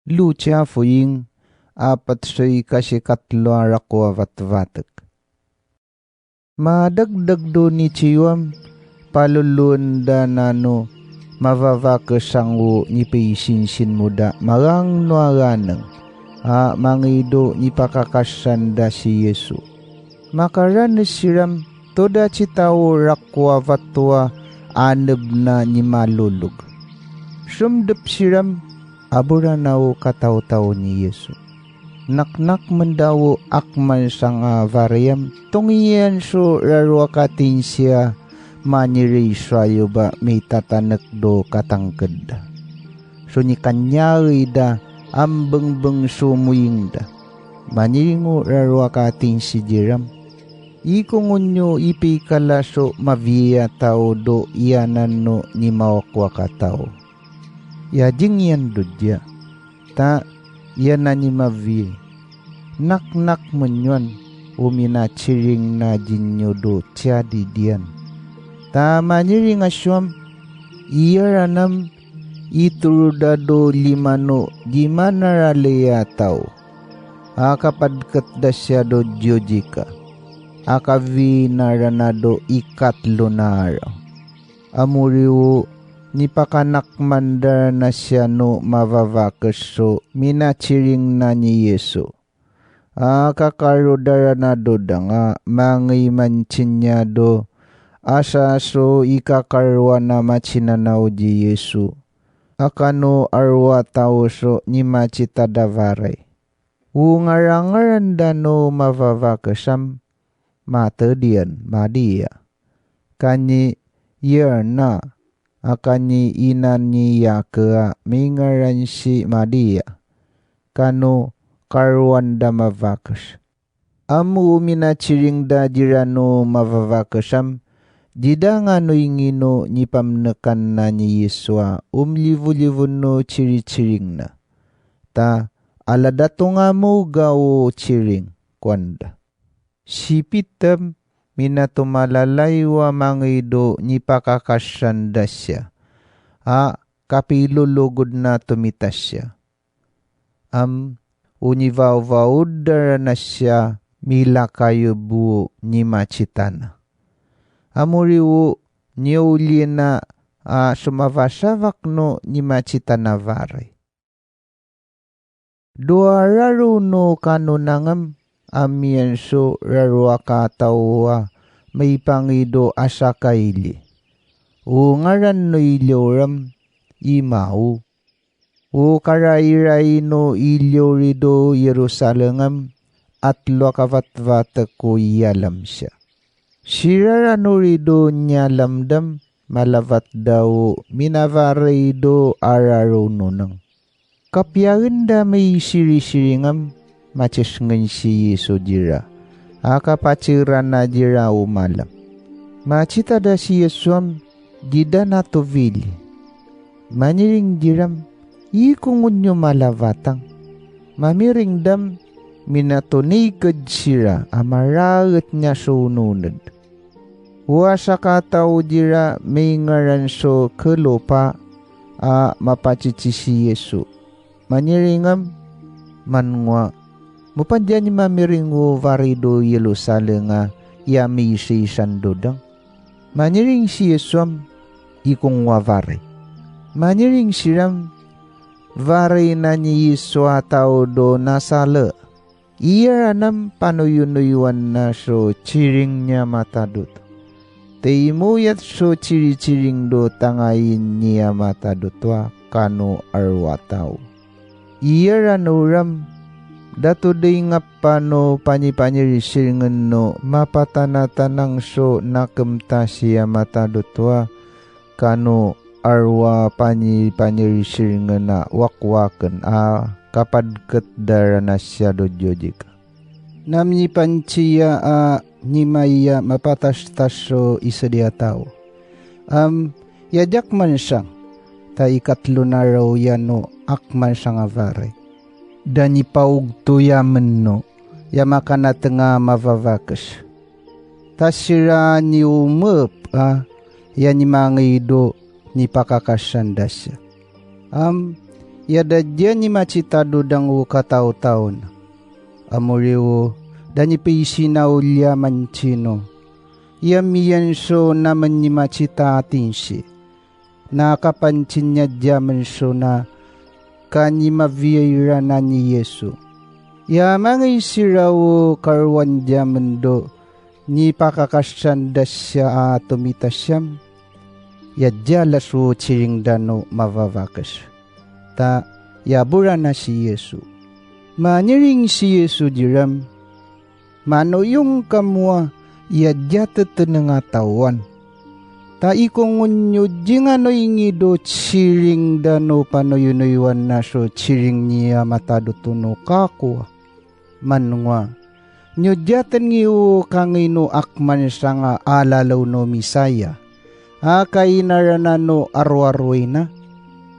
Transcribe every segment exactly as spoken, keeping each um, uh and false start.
Lucia Fuying, apat so ikasikatlo a raku a batbatek. Madagdag do ni Chiwam, paluluon da nano mababakes sango nipisinsin mo da magangno a ganeng, a mangido nipakakasran da si Yesu. Makaranes siram, toda tsi tawo raku a bato a aneb na nimalulog. Sumdep siram, aburanawo katawtaw ni Yesu. Naknakmen dawo akman sanga bariyam, tungian so rarwa ka tinsi a maniriso ayo ba mitatanek do katangked da. So nikanyari da, ambengbeng so muying da. Maniringo rarwa ka tinsi diram. Ikungon nyo ipikala so mabiya tawo do iyanan no nimawakwak a tawo. Yajing yan dodya. Ta, yana nimabiya. Naknakmen nyo an, o minatsiring na jinyo do tiyadi diyan. Ta maniring a siyam, iyaranam, ituro da do limano di manarali a tawo. A kapadket da siya do jojika. A kabinara na do ikatlo na araw. Amo riwo, nipakanakman da na siya no mababakes so minatsiring na ni Yesu. A kakaro da ra na do da nga mangiman tsi niya do, asa so ikakarwa na matsinanaw di Yesu. A kano arwa tawo so nimatsita da baray. O ngarangaran da no mababakes am, matedian, Maria. Kani Yerna, a kani ina ni Yake a mingaran si Maria. Kano karwan da mabakes. Amo minatsiring da dira no mababakes am, dida nganoy ngino nipamnekan na ni Yesu a umlibolibon no tsiritsiring na. Ta, ala da tungamo gawo tsiring, kuan da. Sipit am, minatumalalayo a mangido nipakakasran da siya. A, kapilulugod na tumitas siya. Am, o nibawbawod da ra na siya milakayob o nimatsita na. Amo riwo, niuli na a sumabasabak no nimatsita na baray. Duha raro no kano nangam, amiyan so raro a katawo a may pangido asa ka ili. O ngaran no ili ram, Imao. O karayray no ili ri do Jerusalem am, atlo a kabatbatek o iyalam siya. Sira rano ri do niyalam dam, malabat daw minabaray do araro no nang. Kapyaen da may sirisiring am, matsisngen si Yesu dira. A kapatsira na dira umalam. Matsita da si Yesu am, dida natubili. Maniring dira am, ikungon niyo malabatang. Mamiring dam, minatuniked sira a maraet niya sununod. Wa saka tawo dira may ngaran so Kelopa a mapatsitsi si Yesu. Maniring am, mangwa, mapan dyan ni mamiring o barido Jerusalem nga iya misisan dodang. Maniring si Yesu am, ikungwa bari. Maniring siram, bari na ni Yesu a tawo do nasale. Iya ranam panuyunuyoan na so tsiring niya matadot. Tay muyat so tsiritsiring do tangayin niya matadot wa kano arwa tawo. Iya rano ram, dato day nga pano panipanirisirngen no mapatanatanang so nakemta siya matadot wa kano arwa panipanirisirngen a wakwaken a kapadket da ra na siya do jojika. Namnipan siya a nimaya mapatastas so isedi a tawo. Am, iya diak man sang, ta ikatlo na raw iya no akman sanga bari. Da nipaugto iya menno, iya makanat nga mababakes. Ta sira niumep a iya nimangido nipakakasanda siya. Am, Iya dadya ni macitado dango kataw-taw na. Amuriwo, da ni pisinawol iya mancino. Iya miyanso naman ni macita atinsi. Nakapancin niya dya manso na ka ni mabiyay ra na ni Yesu. Iya mangay sira wo karuwan dya mando, nipakakastan da siya a tumita siyam. Iya dya las wo siring da no mababakes. Ta, iya bura na si Yesu. Maniring si Yesu diram, Manuyong kamo a iya dya tetenen nga tawan. Ta ikongon niyo di ngano ingido siring da no panuyonuywan na so siring niya matado tono kakoa. Man ngwa, niyo dyaten ngiwo kangino ak man sanga alalaw no Messiah. A kainara na no arwaroy na.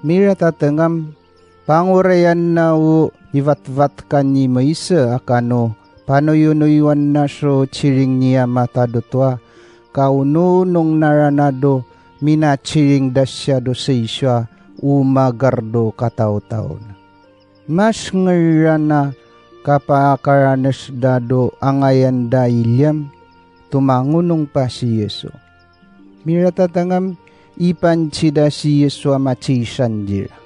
Miratatengam, Pangurayan na wo nibatbat kan ni maysa a kano panuyonuywan na so siring niya matado toa, kaununong na ra na do minasiring da siya do sisyo a umagar do kataw-taw na. Mas ngera na kapakaranes da do angayan da iliyam, tumangonong pa si Yesu. Miratatangam, ipan sida si Yesu a matsisan dira.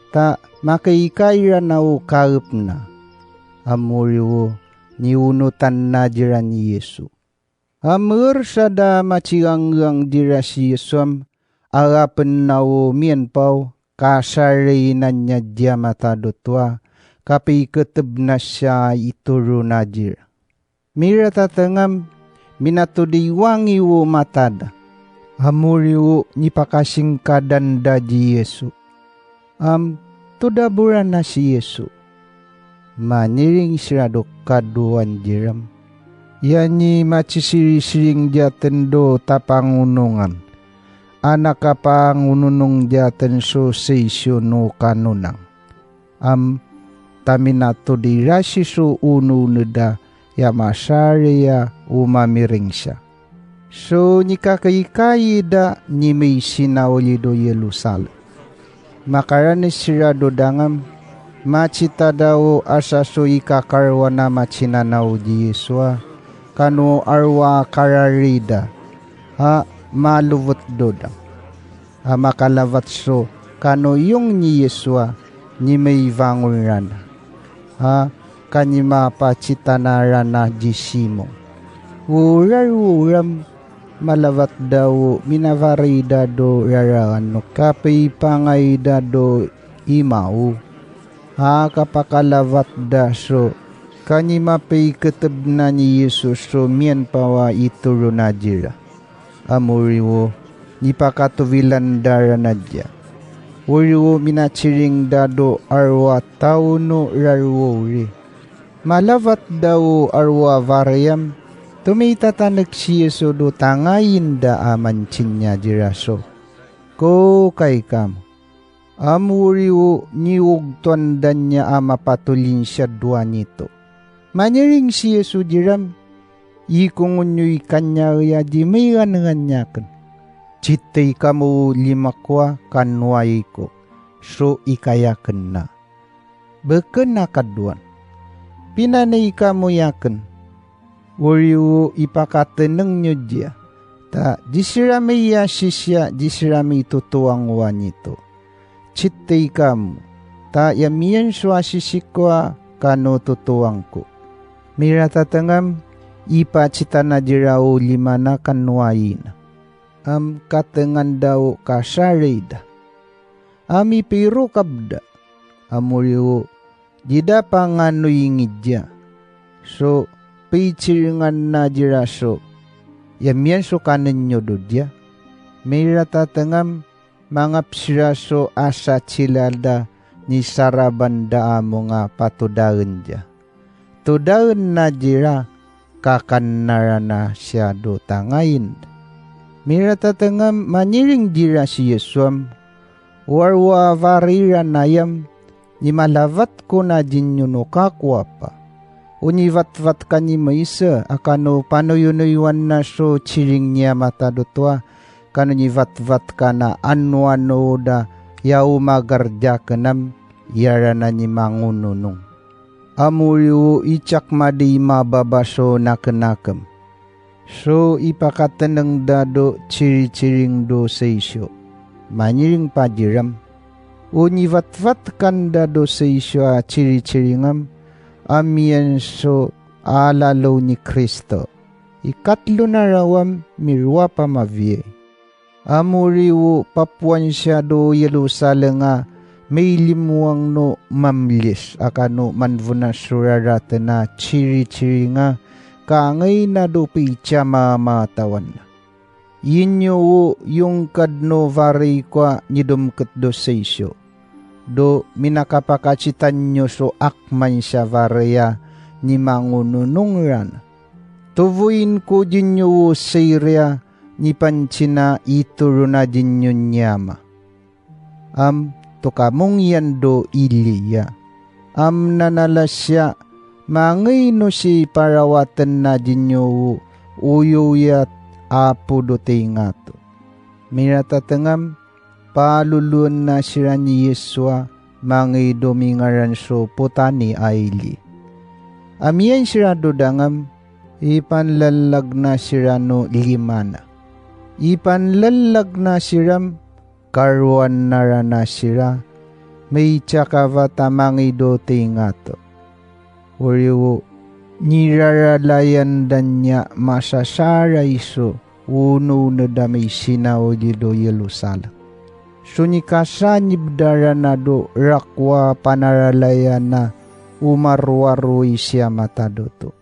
Ta makaykaira na wo kaep na. Amuriwo, niunutan na dira ni Yesu. Amur sada matsigangang dira si Yesu am, arapen na wo miyanpaw, kasarinan niya dya matado toa, kapiketeb na siya itoro na dira. Miratatangam, minatodiwangi wo matada. Amuriwo nipakasingkadan da di Yesu. Am, todabora na si Yesu. Maniring sira do kaduan diram. Iya ni matsisirisiring dyaten do tapangunungan. Anak a pangununong dyaten so sisyo no kanunang. Am, taminatod ira si so ununod a ya masari ya o mamiring siya. So nikakaykayi da ni may sinawli do Jerusalem. Makaranes sira do dangam, matsita daw asa so ikakarwa na matsinanaw di Yesua, kano arwa karari da, ha malubot do dam. Ha makalabat so kanuyong ni Yesua ni may bangon ra na. Ha kani mapatsitana ra na di Simon. Wurar-wuram malabat daw minabarida do raraan no kapay pangayda do imaw. Ha kapakalabat da so kani mapay keteb na ni Jesus so miyanpawa itoro na dira. Amuriwo, nipakatubilan da ra na dya. Wuriwo minasiring da do arwa tawo no rarwori. Malabat daw arwa bariyam, tumitatanek si Yesu do tangayin da a mansin niya dira so. Kukay kamo. Am wuriwo niwugtuan da niya a mapatulin siya duwa nito. Maniring si Yesu diram, ikungon niyoy kaniya iya di may ranranyaken. Sitay kamo limakwa kan wayi ko, so ikayaken na. Beken a kaduan. Pinanay kamo yaken. Wuriwo ipakateneng niyo diya, ta di sira may asisiya, di sira may tutuwang wa nito. Sitay kamo, ta ya miyan so asisi ko a kano tutuwang ko. Miratatangam, ipatsita na dira o lima na kan wayi na. Am katengan daw kasari da. Am ipirukab da. Amuriwo, dida panganoy ngidya. So, pitsiringan na dira so. Ya miyan so kanen niyo do dya. Miratatangam, mangap sira so asa sila da nisaraban da amo nga patudaen dya. Tudaen na dira, kakan na ra na siya do tangayin. Miratatangam maniring dira si Yesu am, warwa barira na yam, nimalabat ko na dinyo no kakuwa pa. O nibatbat ka ni maysa a kano panuyonuywan na so siring niya matado toa, kano nibatbat ka na ano-ano da ya umagar dyaken am, yara na nimangununong. Amo riwo itsak madi mababa so nakenakam. So ipakatenengda do chirichiring do seisyo. Manyiring pa jiram. O nyivatvat kanda do seisyo a chirichiringam, amiyan so alalo ni Cristo. Ikatlo na rawam mirwa pa mabiyay. Amo riwo papuan siya do Jerusalem a may limwang no mamlis a kano manvunas so raraten a chirichiring a kangay na do pitsa mamatawan na. Yinyo yungkad no varay ko a nidumket do seisyo. Do minakapakachitan niyo so akman siya varay a nimangununong rana. Tuvoyin ko dinyo wo siri a nipanchina ituro na dinyo niyama. Am, tukamungyan do Eliya. Am nanala siya, mangay no si parawaten na dinyo wo uyoyat Apo do tingato. Miratatengam, paluluon na sira ni Yeswa, mangay do mingaran so putani a Eli. Amiyan sira do dangam, ipanlallag na sira no lima na. Ipanlallag na siram, karuan na ra na sira, may tsakava ta mangay do tingato. Uriwo, niraralayan da niya masasaray so, uno na da may sinauli do Jerusalem. So nikasanib da ra na do rakwa panaralayan na umarwaroy siya matadoto.